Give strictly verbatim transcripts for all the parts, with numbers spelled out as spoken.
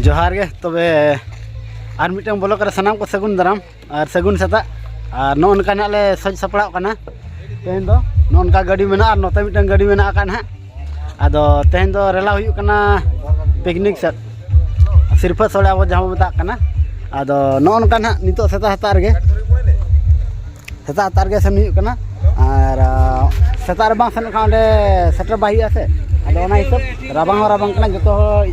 ᱡᱚᱦᱟᱨ ᱜᱮ᱾ ᱛᱚᱵᱮ ᱟᱨ ᱢᱤᱫᱴᱟᱝ ᱵᱞᱚᱜ ᱨᱮ ᱥᱟᱱᱟᱢ ᱠᱚ ᱥᱟᱹᱜᱩᱱ ᱫᱟᱨᱟᱢ ᱟᱨ ᱥᱟᱹᱜᱩᱱ ᱥᱮᱛᱟᱜ᱾ ᱟᱨ ᱱᱚᱜᱼᱚ ᱱᱚᱝᱠᱟ ᱱᱟᱜ ᱞᱮ ᱥᱟᱡᱽ ᱥᱟᱯᱲᱟᱣ ᱠᱟᱱᱟ ᱛᱮᱦᱮᱧ ᱫᱚ᱾ ᱱᱚᱜᱼᱚ ᱱᱚᱝᱠᱟ ᱜᱟᱹᱰᱤ ᱢᱮᱱᱟᱜᱼᱟ ᱟᱨ ᱱᱚᱛᱮ ᱢᱤᱫᱴᱟᱝ ᱜᱟᱹᱰᱤ ᱢᱮᱱᱟᱜ ᱟᱠᱟᱫ ᱱᱟᱦᱟᱜ᱾ ᱟᱫᱚ ᱛᱮᱦᱮᱧ ᱫᱚ ᱨᱮᱞᱟ ᱦᱩᱭᱩᱜ ᱠᱟᱱᱟ ᱯᱤᱠᱱᱤᱠ ᱥᱮᱫ, ᱥᱤᱨᱯᱟᱹ ᱥᱳᱲᱮ ᱟᱵᱚ ᱡᱟᱦᱟᱸ ᱵᱚᱱ ᱢᱮᱛᱟᱜ ᱠᱟᱱᱟ᱾ ᱟᱫᱚ ᱱᱚᱜᱼᱚ ᱱᱚᱝᱠᱟ ᱱᱟᱦᱟᱜ ᱱᱤᱛᱚᱜ ᱥᱮᱛᱟᱜ ᱥᱮᱛᱟᱜ ᱨᱮᱜᱮ, ᱥᱮᱛᱟᱜ ᱥᱮᱛᱟᱜ ᱨᱮᱜᱮ ᱥᱮᱱ ᱦᱩᱭᱩᱜ ᱠᱟᱱᱟ᱾ ᱟᱨ ᱥᱮᱛᱟᱜ ᱨᱮ ᱵᱟᱝ ᱥᱮᱱᱚᱜ ᱠᱷᱟᱱ ᱚᱸᱰᱮ ᱥᱮᱴᱮᱨ ᱵᱟᱭ ᱦᱩᱭᱩᱜᱼᱟ ᱥᱮ᱾ ᱟᱫᱚ ᱚᱱᱟ ᱦᱤᱥᱟᱹᱵ ᱨᱟᱵᱟᱝ ᱦᱚᱸ ᱨᱟᱵᱟᱝ ᱠᱟᱱᱟ, ᱡᱚᱛᱚ ᱦᱚᱲ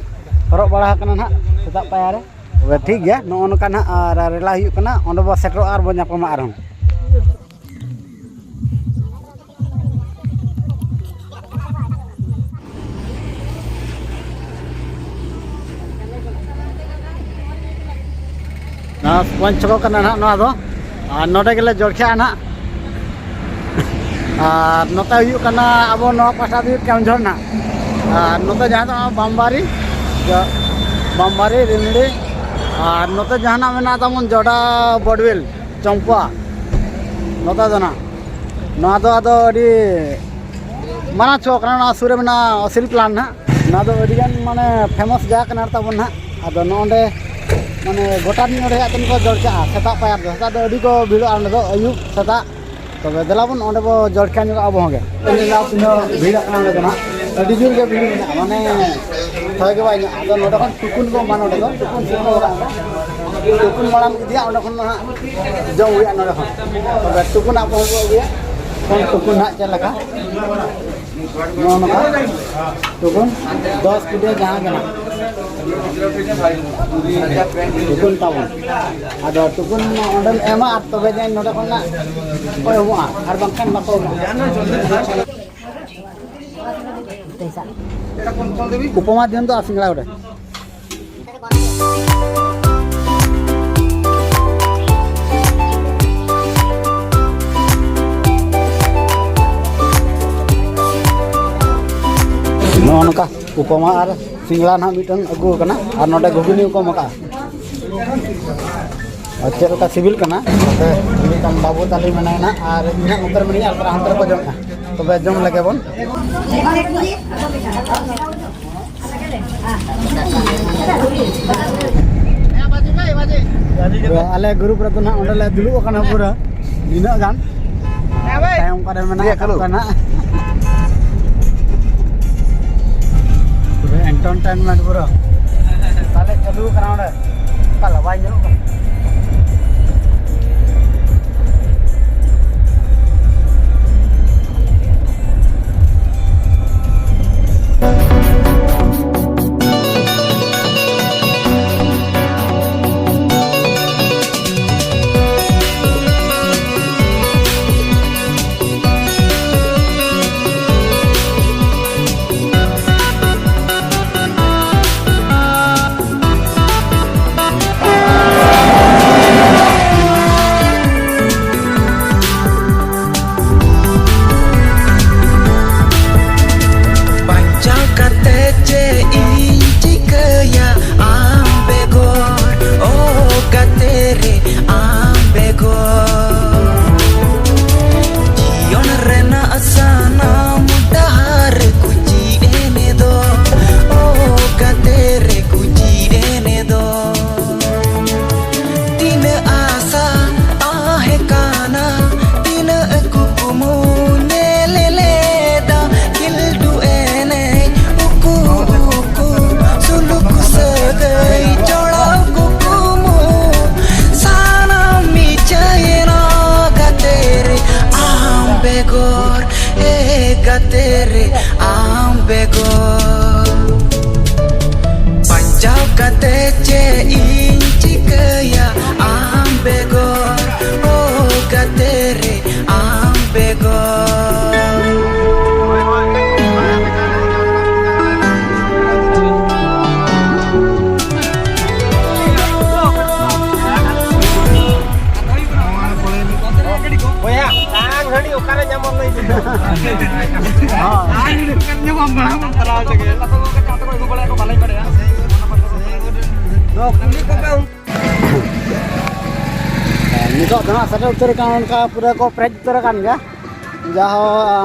ᱦᱚᱨᱚᱜ ᱵᱟᱲᱟ ᱟᱠᱟᱱᱟ ᱱᱟᱦᱟᱜ ᱥᱮᱛᱟᱜ ᱯᱟᱭᱟᱨ ᱨᱮ᱾ ᱛᱚᱵᱮ ᱴᱷᱤᱠ ᱜᱮᱭᱟ, ᱱᱚᱜᱼᱚ ᱱᱚᱝᱠᱟ ᱱᱟᱦᱟᱜ ᱟᱨ ᱨᱮᱞᱟ ᱦᱩᱭᱩᱜ ᱠᱟᱱᱟ, ᱚᱸᱰᱮ ᱵᱚ ᱥᱮᱴᱮᱨᱚᱜᱼᱟ ᱟᱨ ᱵᱚ ᱧᱟᱯᱟᱢᱟ ᱟᱨᱦᱚᱸ᱾ ᱱᱚᱣᱟ ᱯᱚᱧᱪ ᱪᱚᱠᱚ ᱠᱟᱱᱟ ᱱᱟᱦᱟᱜ ᱱᱚᱣᱟ ᱫᱚ, ᱟᱨ ᱱᱚᱰᱮ ᱜᱮᱞᱮ ᱡᱚᱲᱠᱷᱮᱭᱟ ᱱᱟᱦᱟᱜ᱾ ᱟᱨ ᱱᱚᱛᱮ ᱦᱩᱭᱩᱜ ᱠᱟᱱᱟ ᱟᱵᱚ ᱱᱚᱣᱟ ᱯᱟᱦᱴᱟ ᱫᱚ ᱦᱩᱭᱩᱜ ᱠᱮᱣᱚᱱᱡᱷᱚᱨ ᱱᱟᱦᱟᱜ, ᱟᱨ ᱱᱚᱛᱮ ᱡᱟᱦᱟᱸ ᱫᱚ ᱵᱟᱢᱵᱟᱨᱤ, ᱡᱚ-, ᱵᱟᱢᱵᱟᱨᱤ, ᱨᱤᱢᱲᱤ, ᱟᱨ ᱱᱚᱛᱮ ᱡᱟᱦᱟᱱᱟᱜ ᱢᱮᱱᱟᱜ ᱛᱟᱵᱚᱱ ᱡᱚᱰᱟ, ᱵᱚᱰᱣᱮᱞ, ᱪᱚᱢᱯᱟ, ᱱᱚᱛᱮ ᱫᱚ ᱱᱟᱦᱟᱜ᱾ ᱱᱚᱣᱟ ᱫᱚ ᱟᱫᱚ ᱟᱹᱰᱤ ᱢᱟᱨᱟᱝ ᱪᱚᱠ ᱠᱟᱱᱟ, ᱱᱚᱣᱟ ᱥᱩᱨ ᱨᱮ ᱢᱮᱱᱟᱜᱼᱟ ᱚᱥᱤᱞ ᱯᱞᱟᱱ ᱱᱟᱦᱟᱜ᱾ ᱱᱚᱣᱟ ᱫᱚ ᱟᱹᱰᱤ ᱜᱟᱱ ᱢᱟᱱᱮ ᱯᱷᱮᱢᱟᱥ ᱡᱟᱭᱜᱟ ᱠᱟᱱᱟ ᱛᱟᱵᱚᱱ ᱱᱟᱦᱟᱜ᱾ ᱟᱫᱚ ᱱᱚᱜᱼᱚᱸᱰᱮ ᱢᱟᱱᱮ ᱜᱚᱴᱟ ᱫᱤᱱ ᱚᱸᱰᱮ ᱦᱟᱸᱜ ᱠᱚ ᱡᱚᱲᱪᱟᱜᱼᱟ ᱥᱮᱛᱟᱜ ᱯᱟᱭᱟᱨ ᱫᱚ᱾ ᱥᱮᱛᱟᱜ ᱫᱚ ᱟᱹᱰᱤ ᱠᱚ ᱵᱷᱤᱲᱚᱜᱼᱟ ᱚᱸᱰᱮ ᱫᱚ, ᱟᱹᱭᱩᱵ ᱥᱮᱛᱟᱜ᱾ ᱛᱚᱵᱮ ᱫᱮᱞᱟ ᱵᱚᱱ ᱚᱸᱰᱮ ᱵᱚ ᱡᱚᱲᱠᱷᱟ ᱧᱚᱜᱚᱜᱼᱟ ᱟᱵᱚ ᱦᱚᱸ ᱜᱮ᱾ ᱟᱹᱰᱤ ᱞᱟᱵᱷ ᱛᱤᱱᱟᱹᱜ ᱵᱷᱤᱲᱚᱜ ᱠᱟᱱᱟ ᱚᱸᱰᱮ ᱫᱚ ᱱᱟᱦᱟᱜ, ᱟᱹᱰᱤ ᱡᱳᱨ ᱜᱮ ᱵᱷᱤᱲ ᱢᱮᱱᱟᱜᱼᱟ, ᱢᱟᱱᱮ ᱛᱷᱚᱭ ᱜᱮ ᱵᱟᱭ ᱧᱟᱢᱟ᱾ ᱟᱫᱚ ᱱᱚᱰᱮ ᱠᱷᱚᱱ ᱴᱩᱠᱩᱱ ᱠᱚ ᱮᱢᱟ ᱱᱚᱰᱮ ᱫᱚ, ᱴᱩᱠᱩᱱ ᱥᱩᱨ ᱠᱚ ᱚᱲᱟᱜ ᱠᱚ᱾ ᱴᱩᱠᱩᱱ ᱢᱟᱲᱟᱝ ᱤᱫᱤᱭᱟ, ᱚᱸᱰᱮ ᱠᱷᱚᱱ ᱱᱟᱦᱟᱜ ᱡᱚᱢ ᱦᱩᱭᱩᱜᱼᱟ ᱱᱚᱰᱮ ᱠᱷᱚᱱ᱾ ᱛᱚᱵᱮ ᱴᱩᱠᱩᱱ ᱟᱵᱚ ᱦᱚᱸ ᱵᱚ ᱟᱹᱜᱩᱭᱟ᱾ ᱠᱷᱚᱱ ᱴᱩᱠᱩᱱ ᱱᱟᱦᱟᱜ ᱪᱮᱫ ᱞᱮᱠᱟ? ᱱᱚᱜᱼᱚ ᱱᱚᱝᱠᱟ ᱴᱩᱠᱩᱱ ᱫᱚᱥ ᱠᱩᱰᱤᱭᱟᱹ ᱡᱟᱦᱟᱸ ᱠᱟᱱᱟ, ᱴᱩᱠᱩᱱ ᱛᱟᱵᱚᱱ᱾ ᱟᱫᱚ ᱴᱩᱠᱩᱱ ᱚᱸᱰᱮᱢ ᱮᱢᱟ ᱟᱨ ᱛᱚᱵᱮ ᱡᱟᱹᱱᱤᱡ ᱱᱚᱰᱮ ᱠᱷᱚᱱᱟᱜ ᱠᱚ ᱮᱢᱚᱜᱼᱟ, ᱟᱨ ᱵᱟᱝᱠᱷᱟᱱ ᱵᱟᱠᱚ ᱮᱢᱚᱜᱼᱟ᱾ ᱩᱯᱚᱢᱟ ᱫᱤᱭᱚᱱ ᱫᱚ ᱟᱨ ᱥᱤᱸᱜᱲᱟ ᱜᱚᱰᱮ᱾ ᱱᱚᱜᱼᱚ ᱱᱚᱝᱠᱟ ᱩᱯᱚᱢᱟ ᱟᱨ ᱥᱤᱸᱜᱲᱟ ᱱᱟᱦᱟᱜ ᱢᱤᱫᱴᱟᱝ ᱟᱹᱜᱩ ᱟᱠᱟᱱᱟ ᱟᱨ ᱱᱚᱰᱮ ᱜᱷᱩᱜᱽᱱᱤ ᱠᱚ ᱮᱢ ᱟᱠᱟᱫᱼᱟ᱾ ᱟᱨ ᱪᱮᱫ ᱞᱮᱠᱟ ᱥᱤᱵᱤᱞ ᱠᱟᱱᱟ? ᱱᱚᱛᱮ ᱢᱤᱫᱴᱟᱝ ᱵᱟᱹᱵᱩ ᱛᱟᱞᱮ ᱢᱮᱱᱟᱭᱟ ᱱᱟᱦᱟᱜ ᱟᱨ ᱤᱧ ᱦᱟᱸᱜ ᱱᱚᱛᱮ ᱨᱮ ᱢᱮᱱᱟᱹᱧᱟ ᱟᱨ ᱦᱟᱱᱛᱮ ᱨᱮᱠᱚ ᱡᱚᱢᱮᱜᱼᱟ᱾ ᱛᱚᱵᱮ ᱡᱚᱢ ᱞᱮᱜᱮ ᱵᱚᱱ᱾ ᱟᱞᱮ ᱜᱨᱩᱯ ᱨᱮᱫᱚ ᱱᱟᱦᱟᱜ ᱚᱸᱰᱮ ᱞᱮ ᱫᱩᱲᱩᱵ ᱟᱠᱟᱱᱟ ᱯᱩᱨᱟᱹ ᱱᱤᱱᱟᱹᱜ ᱜᱟᱱ᱾ ᱛᱟᱭᱚᱢ ᱠᱚᱨᱮ ᱢᱮᱱᱟᱜ ᱟᱠᱟᱫ ᱠᱚᱣᱟ ᱱᱟᱦᱟᱜ᱾ ᱯᱩᱨᱟᱹ ᱮᱱᱴᱟᱨᱴᱮᱱᱢᱮᱱᱴ ᱯᱩᱨᱟᱹ᱾ ᱛᱟᱦᱞᱮ ᱪᱟᱹᱞᱩ ᱠᱟᱱᱟ ᱚᱸᱰᱮ᱾ ᱚᱠᱟ ᱞᱮ ᱵᱟᱭ ᱧᱮᱞᱚᱜ ᱠᱟᱱᱟ᱾ ᱵᱟᱧᱪᱟᱣ ᱠᱟᱛᱮ ᱪᱮᱫ ᱤᱧ ᱪᱤᱠᱟᱹᱭᱟ ᱟᱢ ᱵᱮᱜᱚᱨ, ᱳ ᱜᱟᱛᱮ ᱨᱮ ᱟᱢ ᱵᱮᱜᱚᱨ? ᱡᱤᱭᱚᱱ ᱨᱮᱱᱟᱜ ᱥᱟᱱᱟᱢ ᱰᱟᱦᱟᱨ ᱠᱩᱪᱤ ᱮᱱᱮ ᱫᱚ, ᱳ ᱜᱟᱛᱮ ᱨᱮ ᱠᱩᱪᱤ ᱮᱱᱮ ᱫᱚ᱾ ᱛᱤᱱᱟᱹᱜ ᱟᱥᱟ ᱛᱟᱦᱮᱸ ᱠᱟᱱᱟ, ᱛᱤᱱᱟᱹᱜ ᱠᱩᱠᱢᱩ ᱧᱮᱞ ᱞᱮᱫᱟ, ᱠᱷᱤᱞᱰᱩ ᱮᱱᱮᱡ ᱩᱠᱩ ᱩᱠᱩ, ᱥᱩᱞᱩᱠ ᱥᱟᱹᱜᱟᱹᱭ ᱡᱚᱲᱟᱣ ᱠᱩᱠᱢᱩ, ᱥᱟᱱᱟᱢ ᱢᱤᱪᱟᱹᱭᱮᱱᱟ ᱜᱟᱛᱮ ᱨᱮ ᱟᱢ ᱵᱮᱜᱚᱨ, ᱮ ᱜᱟᱛᱮ ᱨᱮ ᱟᱢ ᱵᱮᱜᱚᱨ᱾ ᱵᱟᱧᱪᱟᱣ ᱠᱟᱛᱮ ᱪᱮᱫ ᱤᱧ ᱪᱤᱠᱟᱹᱭᱟ ᱟᱢ ᱵᱮᱜᱚᱨ, ᱳ ᱜᱟᱛᱮ ᱨᱮ ᱟᱢ ᱵᱮᱜᱚᱨ? ᱵᱚᱭᱦᱟ, ᱛᱟᱝ ᱦᱟᱺᱰᱤ ᱚᱠᱟᱨᱮ ᱧᱟᱢᱚᱜ ᱞᱟᱹᱭ ᱵᱤᱱ? ᱛᱟᱝ ᱦᱟᱺᱰᱤ ᱚᱠᱟᱨᱮ ᱧᱟᱢᱚᱜ, ᱢᱟᱲᱟᱝ ᱵᱚᱱ ᱪᱟᱞᱟᱣ ᱞᱮᱜᱮ᱾ ᱟᱹᱛᱩ ᱠᱚ ᱵᱟᱞᱮ ᱵᱟᱲᱟᱭᱟ᱾ ᱱᱚᱣᱟ ᱠᱩᱞᱤ ᱠᱚᱯᱮ ᱩᱱ- ᱱᱤᱛᱚᱜ ᱫᱚ ᱦᱟᱸᱜ ᱥᱮᱴᱮᱨ ᱩᱛᱟᱹᱨ ᱟᱠᱟᱱ, ᱚᱱᱠᱟ ᱯᱩᱨᱟᱹ ᱠᱚ ᱯᱮᱨᱮᱡ ᱩᱛᱟᱹᱨ ᱟᱠᱟᱱ ᱜᱮᱭᱟ᱾ ᱡᱟᱦᱳ,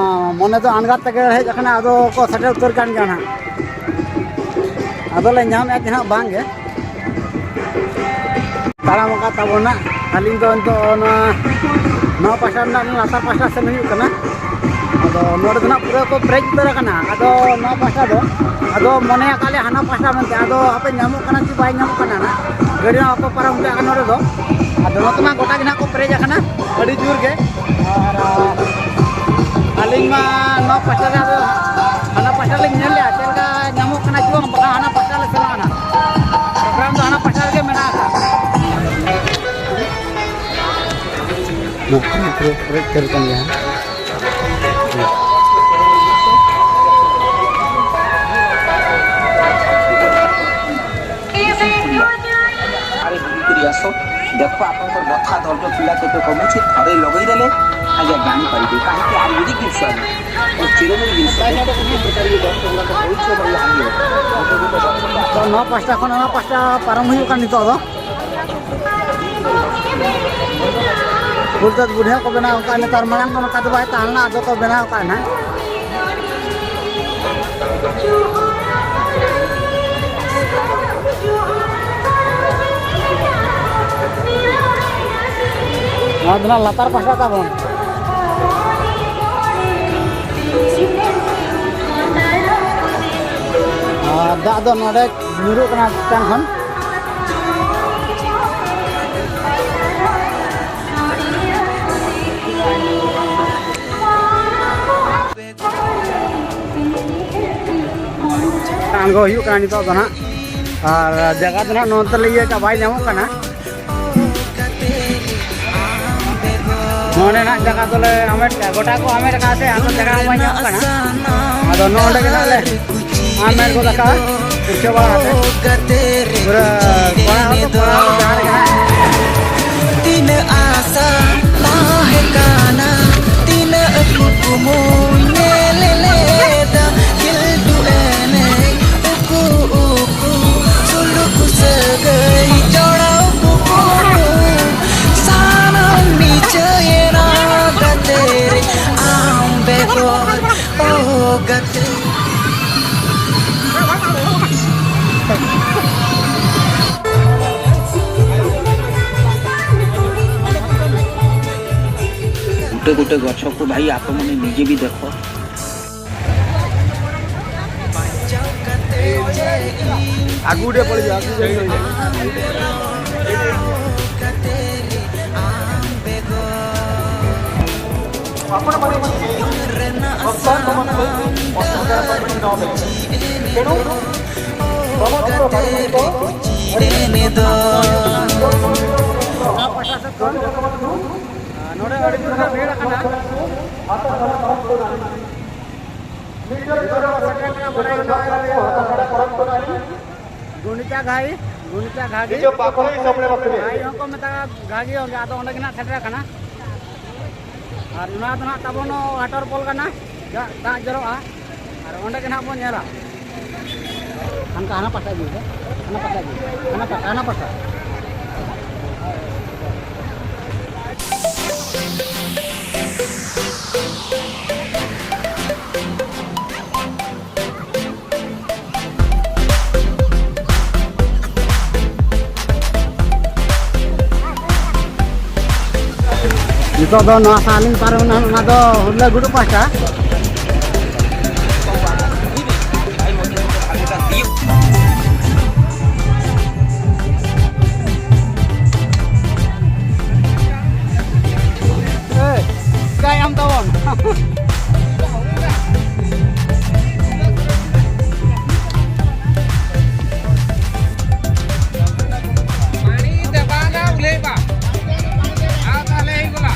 ᱢᱚᱱᱮ ᱫᱚ ᱟᱬᱜᱟᱛ ᱛᱮᱜᱮ ᱦᱮᱡ ᱟᱠᱟᱱᱟ, ᱟᱫᱚ ᱠᱚ ᱥᱮᱴᱮᱨ ᱩᱛᱟᱹᱨ ᱠᱟᱱ ᱜᱮᱭᱟ ᱱᱟᱦᱟᱜ᱾ ᱟᱫᱚᱞᱮ ᱧᱟᱢᱮᱫ ᱛᱟᱦᱮᱸᱫ ᱵᱟᱝ ᱜᱮ᱾ ᱛᱟᱲᱟᱢ ᱟᱠᱟᱫ ᱛᱟᱵᱚᱱᱟ᱾ ᱟᱹᱞᱤᱧ ᱫᱚ ᱱᱤᱛᱚᱜ ᱱᱚᱣᱟ, ᱱᱚᱣᱟ ᱯᱟᱦᱴᱟ ᱨᱮᱱᱟᱜ ᱞᱟᱛᱟᱨ ᱯᱟᱦᱴᱟ ᱥᱮᱱ ᱦᱩᱭᱩᱜ ᱠᱟᱱᱟ᱾ ᱟᱫᱚ ᱱᱚᱰᱮ ᱫᱚ ᱱᱟᱜ ᱯᱩᱨᱟᱹ ᱠᱚ ᱯᱮᱨᱮᱡ ᱩᱛᱟᱹᱨ ᱟᱠᱟᱱᱟ᱾ ᱟᱫᱚ ᱱᱚᱣᱟ ᱯᱟᱦᱴᱟ ᱫᱚ, ᱟᱫᱚ ᱢᱚᱱᱮ ᱟᱠᱟᱫ ᱞᱮ ᱦᱟᱱᱟ ᱯᱟᱦᱴᱟ ᱢᱮᱱᱛᱮ, ᱟᱫᱚ ᱦᱟᱯᱮ ᱧᱟᱢᱚᱜ ᱠᱟᱱᱟ ᱪᱮ ᱵᱟᱭ ᱧᱟᱢᱚᱜ ᱠᱟᱱᱟ ᱱᱟᱜ᱾ ᱜᱟᱹᱰᱤ ᱦᱚᱸ ᱵᱟᱠᱚ ᱯᱟᱨᱚᱢ ᱦᱚᱪᱚᱣᱟᱜ ᱠᱟᱱᱟ ᱱᱚᱰᱮ ᱫᱚ᱾ ᱟᱫᱚ ᱱᱚᱛᱮ ᱢᱟ ᱜᱚᱴᱟ ᱜᱮ ᱱᱟᱜ ᱠᱚ ᱯᱮᱨᱮᱡ ᱟᱠᱟᱱᱟ ᱟᱹᱰᱤ ᱡᱳᱨ ᱜᱮ᱾ ᱟᱨ, ᱟᱹᱞᱤᱧ ᱢᱟ ᱱᱚᱣᱟ ᱯᱟᱦᱴᱟ ᱨᱮ, ᱟᱫᱚ ᱦᱟᱱᱟ ᱯᱟᱦᱴᱟ ᱞᱤᱧ ᱧᱮᱞ ᱞᱮᱜᱼᱟ ᱪᱮᱫ ᱞᱮᱠᱟ ᱧᱟᱢᱚᱜ ᱠᱟᱱᱟ ᱪᱮ ᱵᱟᱝ, ᱵᱟᱠᱷᱟᱱ ᱦᱟᱱᱟ ᱯᱟᱦᱴᱟ ᱞᱮ ᱥᱮᱱᱚᱜᱼᱟ ᱱᱟᱜ᱾ ᱯᱨᱳᱜᱨᱟᱢ ᱫᱚ ᱦᱟᱱᱟ ᱯᱟᱦᱴᱟ ᱨᱮᱜᱮ ᱢᱮᱱᱟᱜ ᱟᱠᱟᱫ᱾ ᱱᱚᱛᱮ ᱯᱩᱨᱟᱹ ᱯᱮᱨᱮᱡ ᱩᱛᱟᱹᱨ ᱠᱟᱱ ᱜᱮᱭᱟ ᱦᱟᱸᱜ᱾ ଆରେ ବୁଲିକରି ଆସ, ଦେଖ ଆପଣଙ୍କର ବଥା, ଦର୍ଦ, ପୀଡ଼ା କେତେ କମୁଛି। ଥରେ ଲଗେଇଦେଲେ ଆଜ୍ଞା ଜାଣିପାରିବେ କାହିଁକି ଆୟୁର୍ବେଦିକ ଜିନିଷ ଆଜ୍ଞା। ଓ ଚିରମୂଳି ଜିନିଷ, ଯେତେ ପ୍ରକାର ବି ଦର୍ଦ ଗୁଡ଼ାକ ପରୀକ୍ଷା ଭଲ ଆଣିବ। ᱛᱚ, ᱱᱚᱣᱟ ᱯᱟᱦᱴᱟ ᱠᱷᱚᱱ ᱚᱱᱟ ᱯᱟᱦᱴᱟ ᱯᱟᱨᱚᱢ ᱦᱩᱭᱩᱜ ᱠᱟᱱ ᱱᱤᱛᱚᱜ ᱫᱚ᱾ ᱵᱚᱞᱛᱮ ᱵᱩᱰᱷᱤ ᱠᱚ ᱵᱮᱱᱟᱣ ᱟᱠᱟᱫᱼᱟ, ᱱᱮᱛᱟᱨ ᱢᱟᱲᱟᱝ ᱫᱚ ᱱᱚᱝᱠᱟ ᱫᱚ ᱵᱟᱭ ᱛᱟᱦᱮᱸ ᱞᱮᱱᱟ, ᱟᱫᱚ ᱠᱚ ᱵᱮᱱᱟᱣ ᱟᱠᱟᱫᱼᱟ ᱱᱟᱦᱟᱜ᱾ ᱱᱚᱣᱟ ᱫᱚ ᱱᱟᱦᱟᱜ ᱞᱟᱛᱟᱨ ᱯᱟᱦᱴᱟ ᱛᱟᱵᱚᱱ᱾ ᱟᱨ ᱫᱟᱜ ᱫᱚ ᱱᱚᱰᱮ ᱧᱩᱨᱩᱜ ᱠᱟᱱᱟ ᱪᱮᱛᱟᱱ ᱠᱷᱚᱱ᱾ ᱟᱬᱜᱚ ᱦᱩᱭᱩᱜ ᱠᱟᱱᱟ ᱱᱤᱛᱚᱜ ᱫᱚ ᱱᱟᱦᱟᱜ᱾ ᱟᱨ ᱡᱟᱭᱜᱟ ᱫᱚ ᱱᱟᱦᱟᱜ ᱱᱚᱛᱮ ᱞᱮ ᱤᱭᱟᱹ ᱠᱟᱜᱼᱟ, ᱵᱟᱭ ᱧᱟᱢᱚᱜ ᱠᱟᱱᱟ᱾ ᱱᱚᱰᱮ ᱱᱟᱜ ᱡᱟᱭᱜᱟ ᱫᱚᱞᱮ ᱦᱟᱢᱮᱴ ᱠᱟᱜᱼᱟ, ᱜᱚᱴᱟ ᱠᱚ ᱦᱟᱢᱮᱴ ᱠᱟᱜᱼᱟ ᱥᱮ, ᱟᱫᱚ ᱡᱟᱭᱜᱟ ᱦᱚᱸ ᱵᱟᱭ ᱧᱟᱢᱚᱜ ᱠᱟᱱᱟ᱾ ᱟᱫᱚ ᱱᱚᱰᱮ ᱜᱮ ᱱᱟᱜ ᱞᱮ ᱦᱟᱢᱮᱴ ᱜᱚᱫ ᱠᱟᱜᱼᱟ, ᱯᱩᱪᱷᱟᱹ ᱵᱟᱲᱟ ᱠᱟᱛᱮ᱾ ᱯᱩᱨᱟᱹ ᱠᱚᱲᱟ ᱦᱚᱸᱠᱚ ᱠᱚᱲᱟ ᱦᱚᱸᱠᱚ ᱡᱟᱦᱟᱸ ᱨᱮᱜᱮ ᱱᱟᱜ᱾ ᱛᱤᱱᱟᱹᱜ ᱟᱥᱟ ᱛᱟᱦᱮᱸ ᱠᱟᱱᱟ, ᱛᱤᱱᱟᱹᱜ ᱠᱩᱠᱢᱩᱧ ᱧᱮᱞ ᱞᱮᱫᱟ, ᱠᱷᱤᱞᱰᱩ ᱮᱱᱮᱡ ᱩᱠᱩ ᱩᱠᱩ, ᱥᱩᱞᱩᱠ ᱥᱟᱹᱜᱟᱹᱭ ᱡᱚᱲᱟᱣ ᱠᱩᱠᱢᱩ, ᱥᱟᱱᱟᱢ ᱢᱤᱪᱟᱹᱭᱮᱱᱟ ᱜᱟᱛᱮ ᱨᱮ, ᱟᱢ ᱵᱮᱜᱚᱨ, ᱳ ᱜᱟᱛᱮ᱾ ଗୋଟେ ଗୋଟେ ଗଛକୁ ଭାଇ ଆପଣମାନେ ନିଜେ ବି ଦେଖ। ଆଗକୁ ଟିକେ ପଳେଇଯାଅ, ଆଗକୁ ଟିକେ ପଳେଇଯାଅ। ଆପଣମାନେ ବର୍ତ୍ତମାନ ସମୟରେ ଅସୁବିଧାର ସମ୍ମୁଖୀନ ହେବେ। ତେଣୁ ସମସ୍ତ ନାଗରିକ ᱱᱚᱰᱮ ᱟᱹᱰᱤ ᱡᱳᱨ ᱜᱮ ᱵᱷᱤᱲ ᱟᱠᱟᱱᱟ᱾ ᱱᱤᱡᱮᱨ ᱜᱷᱚᱨ ᱥᱮᱴᱮᱨ ᱠᱟᱱᱟ, ᱵᱟᱰᱟᱭ ᱠᱟᱱᱟ᱾ ᱜᱩᱱᱤᱪᱟ ᱜᱷᱟᱭ, ᱜᱩᱱᱤᱪᱟ ᱜᱷᱟᱜᱤ᱾ ᱱᱤᱡᱮ ᱯᱟᱠᱷᱚ ᱦᱤᱥᱟᱹᱵ ᱨᱮ ᱵᱟᱠᱷᱨᱤ᱾ ᱜᱷᱟᱭ ᱦᱚᱸᱠᱚ ᱢᱮᱛᱟᱜᱼᱟ, ᱜᱷᱟᱜᱤ ᱦᱚᱸ ᱜᱮ᱾ ᱟᱫᱚ ᱚᱸᱰᱮ ᱜᱮ ᱱᱟᱦᱟᱜ ᱥᱮᱴᱮᱨ ᱟᱠᱟᱱᱟ᱾ ᱟᱨ ᱱᱚᱣᱟ ᱫᱚ ᱱᱟᱦᱟᱜ ᱛᱟᱵᱚᱱ waterfall ᱠᱟᱱᱟ, ᱫᱟᱜ, ᱫᱟᱜ ᱡᱚᱨᱚᱜᱼᱟ᱾ ᱟᱨ ᱚᱸᱰᱮ ᱜᱮ ᱱᱟᱦᱟᱜ ᱵᱚᱱ ᱧᱮᱞᱟ᱾ ᱦᱟᱱᱠᱟ ᱦᱟᱱᱟ ᱯᱟᱥᱴᱟ ᱤᱫᱤ ᱢᱮ, ᱦᱟᱱᱟ ᱯᱟᱥᱴᱟ ᱤᱫᱤ ᱢᱮ, ᱦᱟᱱᱟ ᱯᱟᱥᱴᱟ, ᱦᱟᱱᱟ ᱯᱟᱥᱴᱟ᱾ ᱱᱤᱛᱚᱜ ᱫᱚ ᱱᱚᱣᱟ ᱥᱟᱦᱟᱞᱤᱧ ᱯᱟᱨᱚᱢ ᱮᱱᱟ, ᱚᱱᱟ ᱫᱚ ᱦᱩᱨᱞᱟᱹ ᱜᱩᱰᱩ ᱯᱟᱦᱴᱟ᱾ ᱮᱭ, ᱪᱤᱠᱟᱭᱟᱢ ᱛᱟᱵᱚᱱ? ᱯᱟᱹᱱᱤ ᱫᱮᱵᱟᱱᱟ ᱩᱞᱮᱵᱟ᱾ ᱟᱨ ᱛᱟᱦᱞᱮ ᱮᱭ ᱜᱚᱞᱟ᱾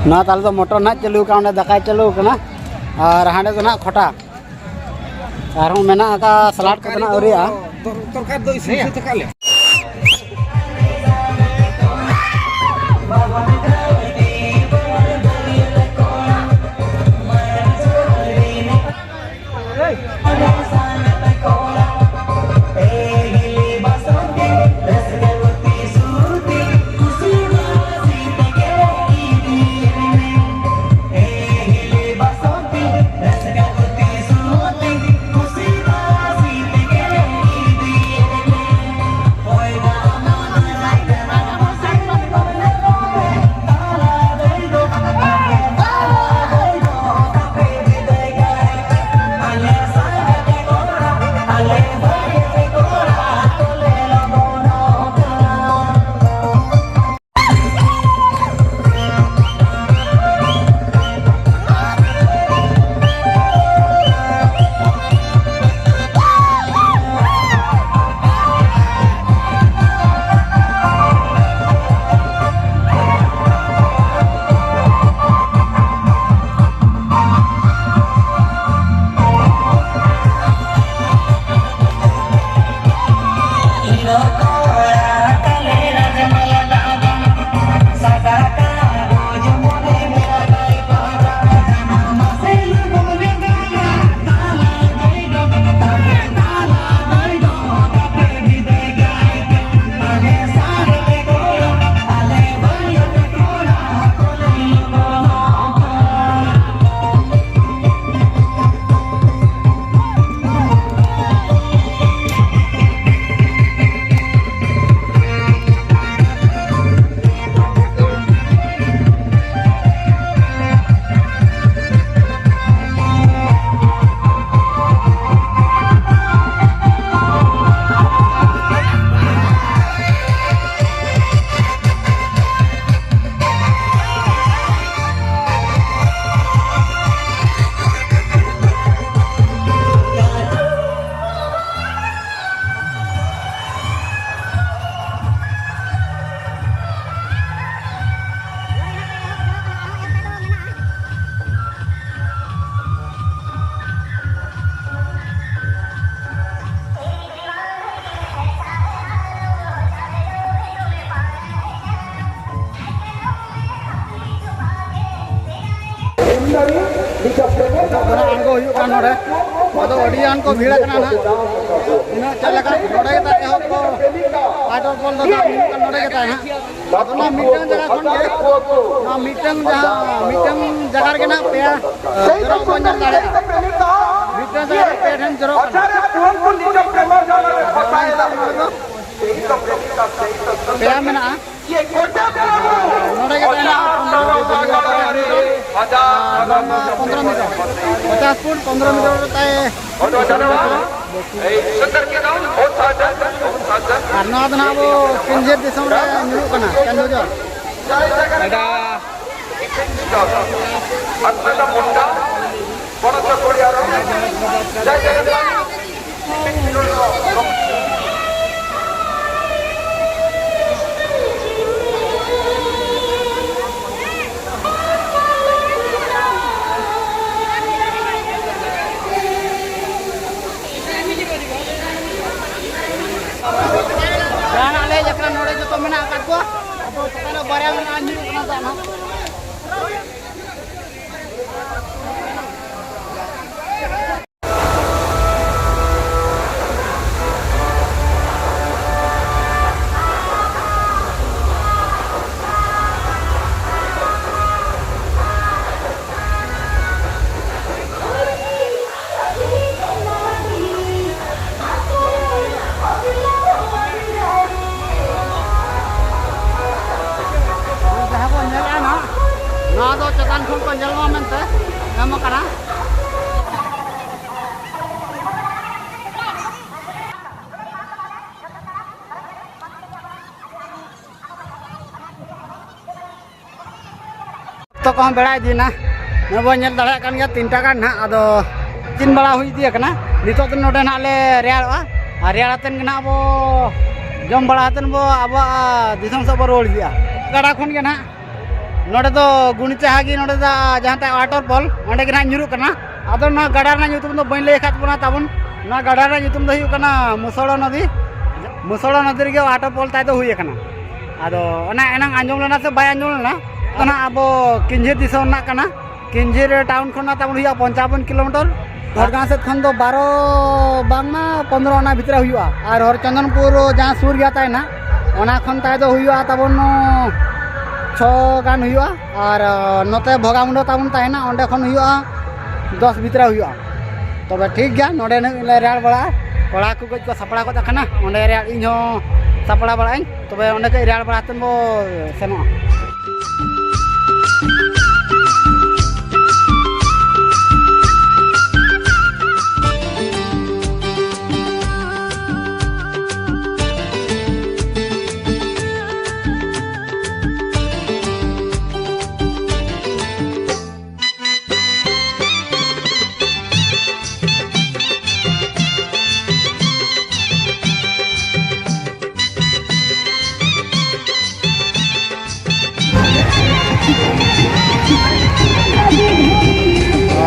ᱱᱚᱣᱟ ᱛᱟᱞᱮ ᱫᱚ ᱢᱚᱴᱚᱨ ᱱᱟᱦᱟᱜ ᱪᱟᱹᱞᱩ ᱟᱠᱟᱱᱟ, ᱚᱸᱰᱮ ᱫᱟᱠᱟᱭ ᱪᱟᱹᱞᱩ ᱟᱠᱟᱱᱟ᱾ ᱟᱨ ᱦᱟᱸᱰᱮ ᱫᱚ ᱱᱟᱦᱟᱜ ᱠᱷᱚᱴᱟ᱾ ᱟᱨᱦᱚᱸ ᱢᱮᱱᱟᱜ ᱟᱠᱟᱫ ᱥᱟᱞᱟᱰ ᱠᱚᱫᱚ ᱱᱟᱦᱟᱜ ᱟᱹᱣᱨᱤᱭᱟᱜᱼᱟ᱾ ᱛᱚᱨ-, ᱛᱚᱨᱠᱟᱨᱤ ᱫᱚ ᱤᱥᱤᱱ ᱥᱟᱹᱛ ᱟᱠᱟᱫ ᱞᱮ᱾ ᱱᱤᱛᱚᱜ ᱫᱚ ᱱᱟᱜ ᱟᱬᱜᱚ ᱦᱩᱭᱩᱜ ᱠᱟᱱᱟ ᱱᱚᱰᱮ᱾ ᱟᱫᱚ ᱟᱹᱰᱤ ᱜᱟᱱ ᱠᱚ ᱵᱷᱤᱲ ᱟᱠᱟᱱᱟ ᱱᱟᱜ᱾ ᱛᱤᱱᱟᱹᱜ ᱪᱮᱫ ᱞᱮᱠᱟ ᱱᱚᱰᱮ ᱜᱮ ᱛᱟᱦᱮᱸ ᱮᱦᱚᱵ ᱠᱚ ᱯᱟᱴᱚᱞ ᱯᱚᱞ ᱫᱚ ᱱᱟᱜ ᱦᱩᱭᱩᱜ ᱠᱟᱱᱟ ᱱᱚᱰᱮ ᱜᱮ ᱛᱟᱦᱮᱸ ᱱᱟᱜ᱾ ᱟᱫᱚ ᱱᱚᱣᱟ ᱢᱤᱫᱴᱟᱝ ᱡᱟᱭᱜᱟ ᱠᱷᱚᱱ ᱜᱮ, ᱱᱚᱣᱟ ᱢᱤᱫᱴᱟᱝ ᱡᱟᱦᱟᱸ, ᱢᱤᱫᱴᱟᱝ ᱡᱟᱭᱜᱟ ᱨᱮᱜᱮ ᱱᱟᱜ ᱯᱮᱭᱟ, ᱮ, ᱡᱚᱨᱚᱜ ᱵᱚᱱ ᱧᱮᱞ ᱫᱟᱲᱮᱭᱟᱜᱼᱟ᱾ ᱢᱤᱫᱴᱟᱝ ᱡᱟᱭᱜᱟ ᱨᱮ ᱯᱮ ᱴᱷᱮᱱ ᱡᱚᱨᱚᱜ ᱠᱟᱱᱟ᱾ ᱯᱮᱭᱟ ᱢᱮᱱᱟᱜᱼᱟ᱾ ᱱᱚᱰᱮ ᱜᱮ ᱛᱟᱦᱮᱱᱟ ᱯᱚᱱᱨᱚ ᱢᱤᱴᱟᱨ, ᱟᱨ ᱱᱚᱣᱟ ᱢᱟ ᱯᱚᱱᱨᱚ ᱢᱤᱴᱟᱨ, ᱯᱚᱪᱟᱥ ᱯᱷᱩᱴ ᱯᱚᱱᱨᱚ ᱢᱤᱴᱟᱨ ᱛᱟᱭ᱾ ᱟᱨ ᱱᱚᱣᱟ ᱫᱚ ᱱᱟᱦᱟᱜ ᱟᱵᱚ ᱠᱮᱱᱡᱷᱮᱨ ᱫᱤᱥᱚᱢ ᱨᱮ ᱧᱩᱨᱩᱜ ᱠᱟᱱᱟ, ᱠᱮᱱᱫᱩᱡᱷᱚᱨ᱾ ᱮᱴᱟ ᱡᱟᱦᱟᱱᱟᱜ ᱞᱟᱹᱭ ᱞᱮᱠᱷᱟᱱ ᱱᱚᱰᱮ ᱡᱚᱛᱚ ᱢᱮᱱᱟᱜ ᱟᱠᱟᱫ ᱠᱚᱣᱟ᱾ ᱟᱫᱚ ᱪᱮᱛᱟᱱ ᱨᱮ ᱵᱟᱨᱭᱟ ᱢᱮᱱᱟᱜᱼᱟ, ᱧᱩᱨᱩᱜ ᱠᱟᱱᱟ ᱫᱟᱜ ᱱᱟᱦᱟᱜ᱾ ᱡᱟᱦᱟᱸ ᱵᱚᱱ ᱧᱮᱞᱮᱫᱼᱟ ᱱᱟᱦᱟᱜ, ᱱᱚᱣᱟ ᱫᱚ ᱪᱮᱛᱟᱱ ᱠᱷᱚᱱ ᱠᱚ ᱧᱮᱞ ᱢᱟ ᱢᱮᱱᱛᱮ ᱮᱢ ᱟᱠᱟᱱᱟ᱾ ᱚᱠᱛᱚ ᱠᱚᱦᱚᱸ ᱵᱮᱲᱟ ᱤᱫᱤᱭᱮᱱᱟ᱾ ᱱᱚᱜᱼᱚᱭ ᱵᱚᱱ ᱧᱮᱞ ᱫᱟᱲᱮᱭᱟᱜ ᱠᱟᱱ ᱜᱮᱭᱟ, ᱛᱤᱱᱴᱟ ᱜᱟᱱ ᱱᱟᱦᱟᱜ᱾ ᱟᱫᱚ ᱤᱥᱤᱱ ᱵᱟᱲᱟ ᱦᱩᱭ ᱤᱫᱤ ᱟᱠᱟᱱᱟ᱾ ᱱᱤᱛᱚᱜ ᱫᱚ ᱱᱚᱰᱮ ᱱᱟᱦᱟᱜ ᱞᱮ ᱨᱮᱭᱟᱲᱚᱜᱼᱟ, ᱟᱨ ᱨᱮᱭᱟᱲ ᱠᱟᱛᱮᱫ ᱜᱮ ᱱᱟᱦᱟᱜ ᱵᱚ ᱡᱚᱢ ᱵᱟᱲᱟ ᱠᱟᱛᱮᱫ ᱵᱚ ᱟᱵᱚᱣᱟᱜ ᱫᱤᱥᱚᱢ ᱥᱮᱫ ᱵᱚ ᱨᱩᱣᱟᱹᱲ ᱤᱫᱤᱜᱼᱟ᱾ ᱜᱟᱰᱟ ᱠᱷᱚᱱ ᱜᱮ ᱱᱟᱦᱟᱜ ᱱᱚᱰᱮ ᱫᱚ ᱜᱩᱱᱤᱪᱟᱦᱟ ᱜᱮ, ᱱᱚᱰᱮ ᱫᱚ ᱡᱟᱦᱟᱸ ᱴᱟᱜ waterfall, ᱚᱸᱰᱮ ᱜᱮ ᱱᱟᱦᱟᱜ ᱧᱩᱨᱩᱜ ᱠᱟᱱᱟ᱾ ᱟᱫᱚ ᱱᱚᱣᱟ ᱜᱟᱰᱟ ᱨᱮᱱᱟᱜ ᱧᱩᱛᱩᱢ ᱫᱚ ᱵᱟᱹᱧ ᱞᱟᱹᱭ ᱟᱠᱟᱫ ᱵᱚᱱᱟ ᱛᱟᱵᱚᱱ᱾ ᱱᱚᱣᱟ ᱜᱟᱰᱟ ᱨᱮᱱᱟᱜ ᱧᱩᱛᱩᱢ ᱫᱚ ᱦᱩᱭᱩᱜ ᱠᱟᱱᱟ ᱢᱩᱥᱚᱲᱟ ᱱᱚᱫᱤ᱾ ᱢᱩᱥᱚᱲᱟ ᱱᱚᱫᱤ ᱨᱮᱜᱮ waterfall ᱛᱟᱭ ᱫᱚ ᱦᱩᱭ ᱟᱠᱟᱱᱟ᱾ ᱟᱫᱚ ᱚᱱᱟ ᱮᱱᱟᱝ ᱟᱸᱡᱚᱢ ᱞᱮᱱᱟ ᱥᱮ ᱵᱟᱭ ᱟᱸᱡᱚᱢ ᱞᱮᱱᱟ? ᱟᱫᱚ ᱱᱟᱦᱟᱜ ᱟᱵᱚ ᱠᱮᱱᱡᱷᱮᱨ ᱫᱤᱥᱚᱢ ᱨᱮᱱᱟᱜ ᱠᱟᱱᱟ᱾ ᱠᱤᱧᱡᱷᱤᱨ ᱴᱟᱣᱩᱱ ᱠᱷᱚᱱᱟᱜ ᱛᱟᱵᱚᱱ ᱦᱩᱭᱩᱜᱼᱟ ᱯᱚᱧᱪᱟᱵᱚᱱ ᱠᱤᱞᱳᱢᱤᱴᱟᱨ᱾ ᱵᱷᱚᱴᱜᱟᱸᱣ ᱥᱮᱫ ᱠᱷᱚᱱ ᱫᱚ ᱵᱟᱨᱚ ᱵᱟᱝᱢᱟ ᱯᱚᱱᱫᱽᱨᱚ ᱚᱱᱟ ᱵᱷᱤᱛᱨᱤ ᱦᱩᱭᱩᱜᱼᱟ᱾ ᱟᱨ ᱦᱚᱨᱪᱚᱱᱫᱚᱱᱯᱩᱨ ᱡᱟᱦᱟᱸ ᱥᱩᱨ ᱜᱮᱭᱟ ᱛᱟᱦᱮᱱᱟ, ᱚᱱᱟ ᱠᱷᱚᱱ ᱛᱟᱭ ᱫᱚ ᱦᱩᱭᱩᱜᱼᱟ ᱛᱟᱵᱚᱱ ᱪᱷᱚ ᱜᱟᱱ ᱦᱩᱭᱩᱜᱼᱟ᱾ ᱟᱨ ᱱᱚᱛᱮ ᱵᱷᱚᱜᱟᱢᱩᱰᱟᱹ ᱛᱟᱵᱚᱱ ᱛᱟᱦᱮᱱᱟ, ᱚᱸᱰᱮ ᱠᱷᱚᱱ ᱦᱩᱭᱩᱜᱼᱟ ᱫᱚᱥ ᱵᱷᱤᱛᱨᱤ ᱦᱩᱭᱩᱜᱼᱟ᱾ ᱛᱚᱵᱮ ᱴᱷᱤᱠ ᱜᱮᱭᱟ, ᱱᱚᱰᱮ ᱱᱟᱜ ᱞᱮ ᱨᱮᱭᱟᱲ ᱵᱟᱲᱟᱜᱼᱟ᱾ ᱠᱚᱲᱟ ᱠᱚ ᱠᱟᱹᱡ ᱠᱚ ᱥᱟᱯᱲᱟᱣ ᱜᱚᱫ ᱟᱠᱟᱱᱟ, ᱚᱸᱰᱮ ᱨᱮᱭᱟᱲ, ᱤᱧ ᱦᱚᱸ ᱥᱟᱯᱲᱟᱣ ᱵᱟᱲᱟᱜ ᱟᱹᱧ᱾ ᱛᱚᱵᱮ ᱚᱸᱰᱮ ᱠᱟᱹᱡ ᱨᱮᱭᱟᱲ ᱵᱟᱲᱟ ᱠᱟᱛᱮᱫ ᱵᱚ ᱥᱮᱱᱚᱜᱼᱟ᱾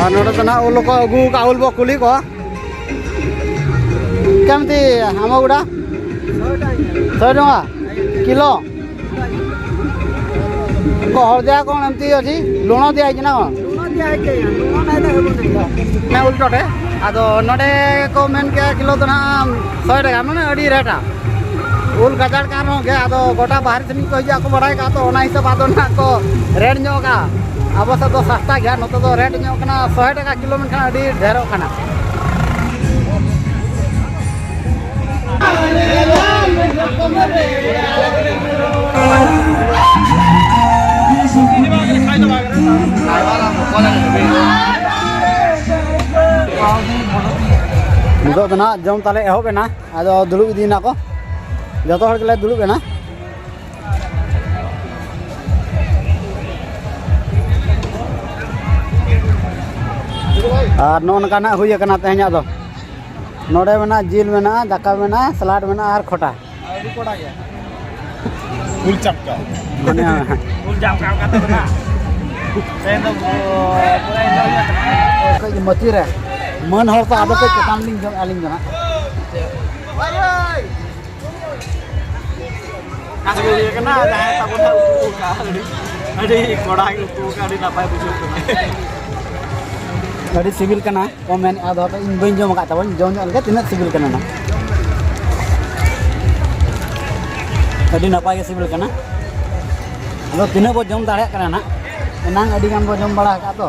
ᱟᱨ ᱱᱚᱰᱮ ᱫᱚ ᱱᱟᱦᱟᱜ ᱩᱞ ᱠᱚ ᱟᱹᱜᱩ ᱠᱟᱜᱼᱟ, ᱩᱞ ᱵᱚ ᱠᱩᱞᱤ ᱠᱚᱣᱟ᱾ ᱠᱮᱢᱛᱤ ᱟᱢ ᱜᱩᱰᱟ? ᱥᱚᱭ ᱴᱟᱠᱟ ᱠᱤᱞᱳ᱾ ᱠᱚ ᱦᱚᱲ ᱫᱮᱭᱟ ᱠᱚ ᱮᱢᱛᱤ ᱚᱪᱤ ᱞᱩᱬᱚ ᱫᱮᱭᱟ ᱦᱤᱡᱩᱜ ᱠᱟᱱᱟ᱾ ᱞᱩᱬᱚ ᱫᱮᱭᱟ ᱦᱤᱡᱩᱜ ᱠᱟᱱᱟ, ᱞᱩᱬᱚ ᱫᱮᱭᱟ ᱦᱤᱡᱩᱜ ᱠᱟᱱᱟ᱾ ᱩᱞ ᱴᱚᱴᱮ ᱟᱫᱚ ᱱᱚᱰᱮ ᱠᱚ ᱢᱮᱱ ᱠᱮᱜᱼᱟ ᱠᱤᱞᱳ ᱫᱚ ᱱᱟᱦᱟᱜ ᱥᱚᱭ ᱴᱟᱠᱟ, ᱢᱟᱱᱮ ᱟᱹᱰᱤ ᱨᱮᱴᱟ᱾ ᱩᱞ ᱜᱟᱡᱟᱲ ᱠᱟᱱ ᱨᱮᱦᱚᱸ ᱜᱮ, ᱟᱫᱚ ᱜᱚᱴᱟ ᱵᱟᱦᱨᱮ ᱥᱮᱱ ᱠᱚ ᱦᱤᱡᱩᱜᱼᱟ ᱠᱚ, ᱵᱟᱲᱟᱭ ᱠᱟᱜᱼᱟ ᱛᱚ, ᱚᱱᱟ ᱦᱤᱥᱟᱹᱵ ᱟᱫᱚ ᱱᱟᱦᱟᱜ ᱠᱚ ᱨᱮᱴ ᱧᱚᱜ ᱠᱟᱜᱼᱟ᱾ ᱟᱵᱚ ᱥᱮᱫ ᱫᱚ ᱥᱟᱥᱛᱟ ᱜᱮᱭᱟ, ᱱᱚᱛᱮ ᱫᱚ ᱨᱮᱴ ᱧᱚᱜ ᱠᱟᱱᱟ ᱥᱚᱭ ᱴᱟᱠᱟ ᱠᱤᱞᱳ, ᱢᱮᱱᱠᱷᱟᱱ ᱟᱹᱰᱤ ᱰᱷᱮᱨᱚᱜ ᱠᱟᱱᱟ᱾ ᱱᱤᱛᱚᱜ ᱫᱚ ᱱᱟᱦᱟᱜ ᱡᱚᱢ ᱛᱟᱞᱮ ᱮᱦᱚᱵ ᱮᱱᱟ, ᱟᱫᱚ ᱫᱩᱲᱩᱵ ᱤᱫᱤᱭᱮᱱᱟ ᱠᱚ, ᱡᱚᱛᱚ ᱦᱚᱲ ᱜᱮᱞᱮ ᱫᱩᱲᱩᱵ ᱮᱱᱟ᱾ ᱟᱨ ᱱᱚᱜᱼᱚ ᱱᱚᱝᱠᱟ ᱱᱟᱜ ᱦᱩᱭ ᱟᱠᱟᱱᱟ ᱛᱮᱦᱮᱧᱟᱜ ᱫᱚ᱾ ᱱᱚᱰᱮ ᱢᱮᱱᱟᱜᱼᱟ, ᱡᱤᱞ ᱢᱮᱱᱟᱜᱼᱟ, ᱫᱟᱠᱟ ᱢᱮᱱᱟᱜᱼᱟ, ᱥᱟᱞᱟᱰ ᱢᱮᱱᱟᱜᱼᱟ ᱟᱨ ᱠᱷᱚᱴᱟ᱾ ᱩᱞ ᱪᱟᱯᱠᱟ᱾ ᱢᱟᱱᱮ ᱩᱞ ᱪᱟᱯᱠᱟ ᱠᱟᱛᱮ ᱢᱮᱱᱟᱜᱼᱟ᱾ ᱛᱮᱦᱮᱧ ᱫᱚ ᱯᱩᱨᱟᱹ ᱮᱱᱡᱚᱭ ᱦᱩᱭᱩᱜ ᱠᱟᱱᱟ᱾ ᱠᱟᱹᱡ ᱢᱟᱹᱪᱤ ᱨᱮ ᱢᱟᱹᱱ ᱦᱚᱲ ᱠᱚ ᱟᱫᱚ ᱠᱟᱹᱡ ᱪᱮᱛᱟᱱ ᱞᱤᱧ ᱡᱚᱢ ᱟᱹᱞᱤᱧ ᱫᱚ ᱦᱟᱸᱜ᱾ ᱟᱹᱜᱩ ᱦᱩᱭ ᱟᱠᱟᱱᱟ, ᱡᱟᱦᱟᱸᱭ ᱛᱟᱵᱚᱱ ᱦᱟᱸᱜ ᱩᱛᱩ ᱠᱟᱜᱼᱟ᱾ ᱟᱹᱰᱤ ᱠᱚᱲᱟ ᱜᱮ ᱩᱛᱩ ᱟᱠᱟᱫ, ᱟᱹᱰᱤ ᱱᱟᱯᱟᱭ ᱵᱩᱡᱷᱟᱹᱜ ᱠᱟᱱᱟ᱾ ᱟᱹᱰᱤ ᱥᱤᱵᱤᱞ ᱠᱟᱱᱟ ᱠᱚ ᱢᱮᱱᱮᱫᱼᱟ, ᱟᱫᱚ ᱦᱟᱯᱮ ᱤᱧ ᱵᱟᱹᱧ ᱡᱚᱢ ᱟᱠᱟᱫ ᱛᱟᱵᱚᱱ, ᱡᱚᱢ ᱧᱚᱜ ᱞᱮᱜᱮ ᱛᱤᱱᱟᱹᱜ ᱥᱤᱵᱤᱞ ᱠᱟᱱᱟ ᱱᱟᱜ᱾ ᱟᱹᱰᱤ ᱱᱟᱯᱟᱭ ᱜᱮ ᱥᱤᱵᱤᱞ ᱠᱟᱱᱟ᱾ ᱟᱫᱚ ᱛᱤᱱᱟᱹᱜ ᱵᱚ ᱡᱚᱢ ᱫᱟᱲᱮᱭᱟᱜ ᱠᱟᱱᱟ ᱱᱟᱜ, ᱮᱱᱟᱝ ᱟᱹᱰᱤ ᱜᱟᱱ ᱵᱚ ᱡᱚᱢ ᱵᱟᱲᱟ ᱟᱠᱟᱫ ᱛᱚ,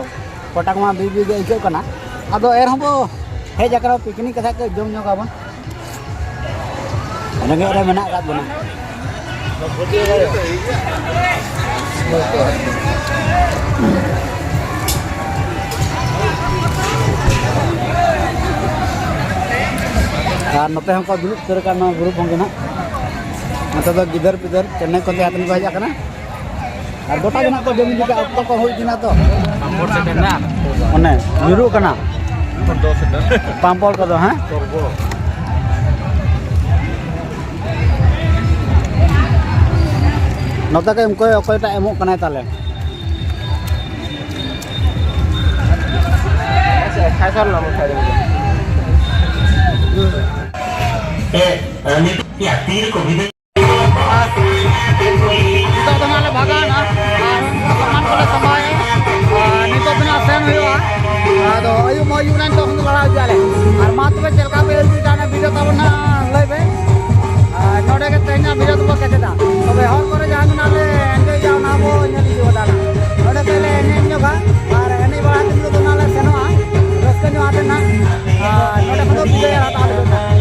ᱠᱚᱴᱟ ᱠᱚᱢᱟ ᱵᱤ ᱵᱤ ᱜᱮ ᱟᱹᱭᱠᱟᱹᱜ ᱠᱟᱱᱟ᱾ ᱟᱫᱚ ᱮᱱ ᱨᱮᱦᱚᱸ ᱵᱚ ᱦᱮᱡ ᱟᱠᱟᱱᱟ ᱯᱤᱠᱱᱤᱠ ᱠᱟᱛᱷᱟ ᱠᱚ ᱡᱚᱢ ᱧᱚᱜ ᱟᱵᱚᱱ᱾ ᱨᱮᱸᱜᱮᱡ ᱨᱮ ᱢᱮᱱᱟᱜ ᱟᱠᱟᱫ ᱵᱚᱱᱟ᱾ ᱟᱨ ᱱᱚᱛᱮ ᱦᱚᱸᱠᱚ ᱫᱩᱲᱩᱵ ᱩᱛᱟᱹᱨ ᱟᱠᱟᱱ ᱱᱚᱣᱟ ᱜᱨᱩᱯ ᱦᱚᱸ ᱜᱮ ᱱᱟᱜ᱾ ᱱᱚᱛᱮ ᱫᱚ ᱜᱤᱫᱟᱹᱨ ᱯᱤᱫᱟᱹᱨ ᱪᱮᱱᱱᱟᱭ ᱠᱚᱛᱮ ᱟᱛᱮᱱ ᱠᱚ ᱦᱮᱡ ᱟᱠᱟᱱᱟ᱾ ᱟᱨ ᱜᱚᱴᱟ ᱜᱮ ᱱᱟᱜ ᱠᱚ ᱡᱚᱢ ᱤᱫᱤ ᱠᱟᱜᱼᱟ, ᱚᱠᱛᱚ ᱠᱚ ᱦᱩᱭ ᱤᱫᱤᱱᱟ ᱛᱚ᱾ ᱯᱟᱢᱯᱚᱲ ᱥᱮᱴᱮᱨ ᱮᱱᱟ᱾ ᱚᱱᱮ ᱧᱩᱨᱩᱜ ᱠᱟᱱᱟ᱾ ᱯᱟᱢᱯᱚᱲ ᱫᱚ ᱥᱮᱴᱮᱨ᱾ ᱯᱟᱢᱯᱚᱲ ᱠᱚᱫᱚ, ᱦᱮᱸ? ᱥᱚᱨᱵᱚ᱾ ᱱᱚᱛᱮ ᱠᱷᱚᱱ ᱚᱠᱚᱭ, ᱚᱠᱚᱭᱴᱟᱜ ᱮᱢᱚᱜ ᱠᱟᱱᱟᱭ ᱛᱟᱦᱞᱮ? ᱮ, ᱱᱤᱛᱚᱜ ᱭᱟ, ᱛᱤᱨᱮ ᱠᱚ ᱵᱤᱫᱟᱹᱭ ᱱᱤᱛᱚᱜ ᱫᱚ ᱱᱟᱜ ᱞᱮ ᱵᱷᱟᱜᱟᱣᱱᱟ ᱟᱨ ᱥᱟᱢᱟᱱ ᱠᱚᱞᱮ ᱥᱟᱢᱵᱟᱣᱮᱫᱼᱟ᱾ ᱟᱨ ᱱᱤᱛᱚᱜ ᱫᱚ ᱱᱟᱜ ᱥᱮᱱ ᱦᱩᱭᱩᱜᱼᱟ᱾ ᱟᱫᱚ ᱟᱹᱭᱩᱵ ᱢᱟ ᱟᱹᱭᱩᱵ ᱮᱱᱟ, ᱱᱤᱛᱚᱜ ᱠᱷᱚᱱ ᱫᱚ ᱞᱟᱲᱟᱣ ᱤᱫᱤᱭᱟᱞᱮ᱾ ᱟᱨ ᱢᱟ ᱛᱚᱵᱮ ᱪᱮᱫ ᱞᱮᱠᱟ ᱯᱮ ᱟᱹᱭᱠᱟᱹᱣ ᱮᱫᱟ ᱚᱱᱟ ᱵᱷᱤᱰᱤᱭᱳ ᱛᱟᱵᱚᱱ ᱱᱟᱜ ᱞᱟᱹᱭ ᱯᱮ᱾ ᱟᱨ ᱱᱚᱰᱮ ᱜᱮ ᱛᱮᱦᱮᱧᱟᱜ ᱵᱷᱤᱰᱤᱭᱳ ᱫᱚᱵᱚ ᱠᱮᱪᱮᱫᱟ᱾ ᱛᱚᱵᱮ ᱦᱚᱨ ᱠᱚᱨᱮ ᱡᱟᱦᱟᱸ ᱜᱮ ᱱᱟᱜ ᱞᱮ ᱮᱱᱡᱚᱭᱟ, ᱚᱱᱟ ᱵᱚ ᱧᱮᱞ ᱤᱫᱤ ᱜᱚᱫᱟ ᱱᱟᱜ᱾ ᱱᱚᱰᱮ ᱠᱷᱚᱱ ᱞᱮ ᱮᱱᱮᱡ ᱧᱚᱜᱟ ᱟᱨ ᱮᱱᱮᱡ ᱵᱟᱲᱟ ᱠᱟᱛᱮ ᱱᱤᱛᱚᱜ ᱫᱚ ᱱᱟᱜ ᱞᱮ ᱥᱮᱱᱚᱜᱼᱟ ᱨᱟᱹᱥᱠᱟᱹ ᱧᱚᱜ ᱟᱛᱮ ᱱᱟᱜ᱾ ᱟᱨ ᱱᱚᱰᱮ ᱠᱷᱚᱱ ᱫᱚ ᱵᱤᱫᱟᱹᱭ ᱦᱟᱛᱟᱣ ᱞᱟᱹᱜᱤᱫ ᱱᱟᱜ᱾